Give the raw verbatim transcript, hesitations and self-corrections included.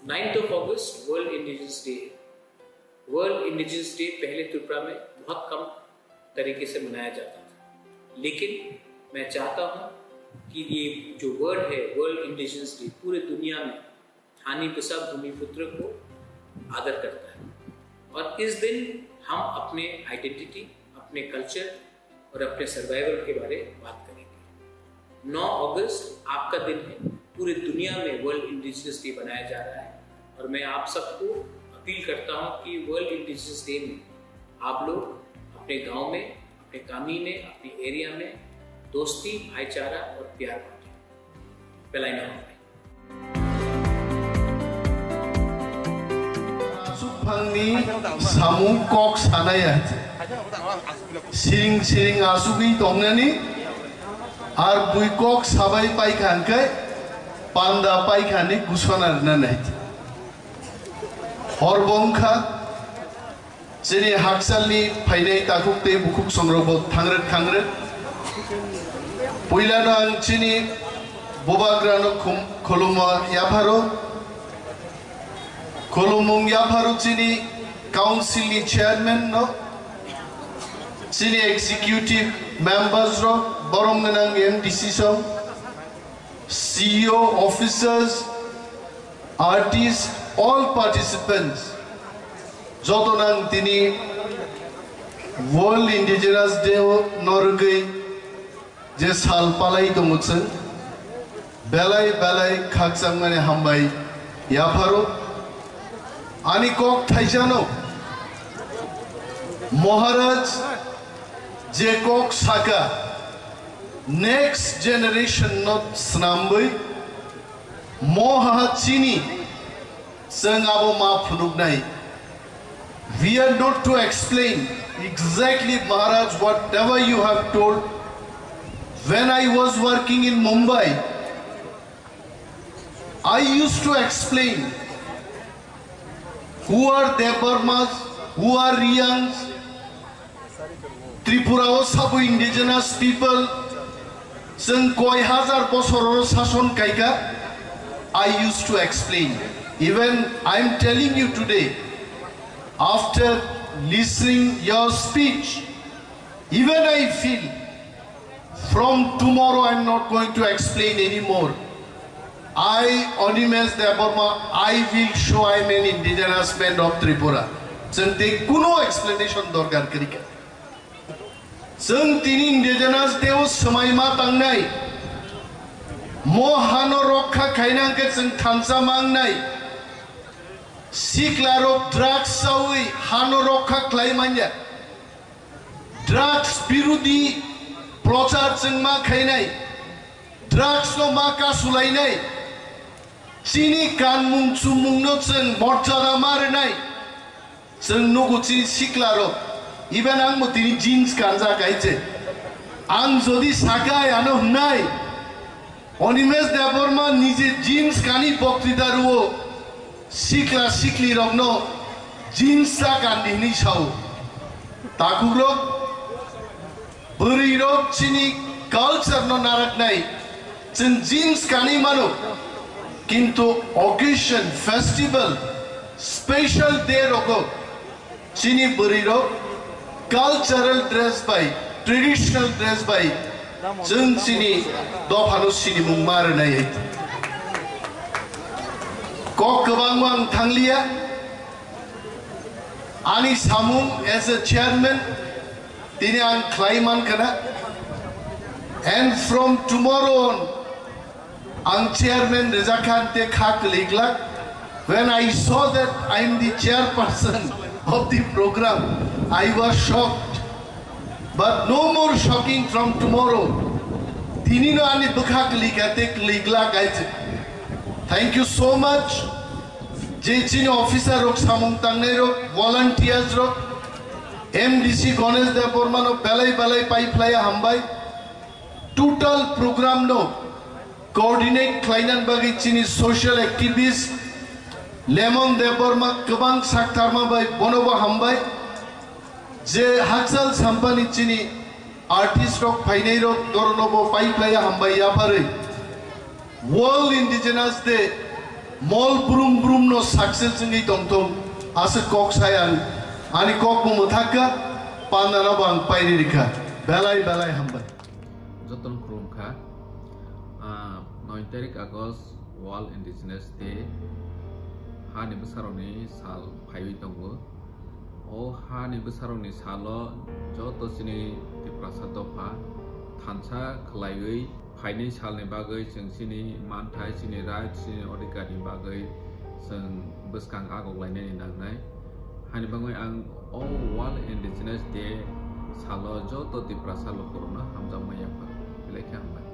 Ninth of August world indigenous day है। World indigenous day पहले त्रिपुरा में बहुत कम तरीके से मनाया जाता था, लेकिन मैं चाहता हूँ कि ये जो वर्ड है वर्ल्ड इंडिजिनस डे, पूरे दुनिया में थानी बसा भूमिपुत्र को आदर करता है। और इस दिन हम अपने आइडेंटिटी, अपने कल्चर और अपने सर्वाइवल के बारे में बात करेंगे। नौ अगस्त आपका दिन है। पूरे दुनिया में वर्ल्ड इंडिजिनस डे मनाया जा रहा है और मैं आप सबको अपील करता हूँ कि वर्ल्ड इंडिजिनस डे में आप लोग अपने गांव में, अपने कामी में, अपने एरिया में दोस्ती, भाईचारा और प्यार बांटें। बेलायना हमारे। Asuk phangni samung kok sanai hai. Siring siring asugwi tongnani, ar bui kok sabai paikha hwnkhe panda paikha ni gusona rwna nai. Hor bo wngkha, chini hakchalni phainai takhuk tei bukhuk songrokbo thangrwk thangrwk. Puilano ang chini bubagrano khum-, khulumma yapharo. Khulumung yapharo chini council ni chairman no, chini executive members rok, borom gwnang M D C song, C E O, officers, artists, all participants. Joto nang tini World Indigenous Day o norgwi je sal palai tongo chwng, belai belai khakchangmani hambai yapharo. Ani kok thaisano, Maharaj je kok saka, next generation no snamwi, moha chini Chwng abo ma phunuknai. We are not to explain exactly, Maharaj, whatever you have told. When I was working in Mumbai, I used to explain who are Debbarmas, who are Riangs, Tripura o sabo indigenous people, chwng koi hazar bosor oro sason kaika, I used to explain. Even I am telling you today, after listening your speech, even I feel from tomorrow I am not going to explain anymore. I, Animesh Debbarma, I will show I am an indigenous man of Tripura. Chwng tei kuno explanation dorkar kwrwi kha. Chwng tini indigenous day o swmai ma tangnai. Mo hano rokha khaina hwnkhe chwng thansa mangnai. Sikla rok drugs chawi hano rokha khlai manya. Drugs birodi prochar chwng ma khainai. Drugs no ma kasulainai. Chini kanmung chumung no chwng morjada ma rwnai. Chwng nugo chini sikla rok. Even ang bo tini jeans kanjak hai se. Ang jodi sakai ano hwnai. Animesh Debbarma nije jeans kani boktwita rwo, sikla sikli rokno jeans ta kandi hwnwi sao. Takhuk rok, bwrwi rok chini culture no naraknai, chwng jeans kani mano, kintu occasion, festival, special day rogo, chini bwrwi rok cultural dress bai, traditional dress bai, chwng chini dophano sinimung ma rwnai hai. Kok kwbangma ang thangliya, ani samung as a chairman tini ang khlai man khana, and from tomorrow on, Ang chairman Reza Khan te kha kwlwi glak. When I saw that I am the chairperson of the program, I was shocked. But no more shocking from tomorrow. Tini no ani bwkha kwlwi kha te kwlwi glak hai se. Thank you so much. Je chini officer rok, samung tangnai rok, volunteers rok, M D C Ganesh Debbarma no belai belai pai phlai hambai. Total program no coordinate khlainani bagwi chini social activist Lemon Debbarma kwbang saktharma bai bonobo hambai. Je hakchal sampani chini artist rok phainai rok doronobo pai phlai hambai yapharwi. World Indigenous Day Mol brum brum no success wngwi tongthung, aswk kok sai ang, ani kok bo mwthak kha, panda no bo ang pairi rikha, belai belai hambai. Jotono khulumkha. Ah, noi tarik August World Indigenous Day, hani bwsarokni sal phaiwi tongo. O hani bwsarokni salo joto chini Tiprasa dopha thansa khwlaiwi phainai salni bagwi chwng chini manthai, chini right, chini odhikarni bagwi chwng bwskang agok lainani nangnai. Hani bagwi ang o World Indigenous Day salo joto Tiprasa lukurokno hamjakma yapharwi. Belai khe hambai.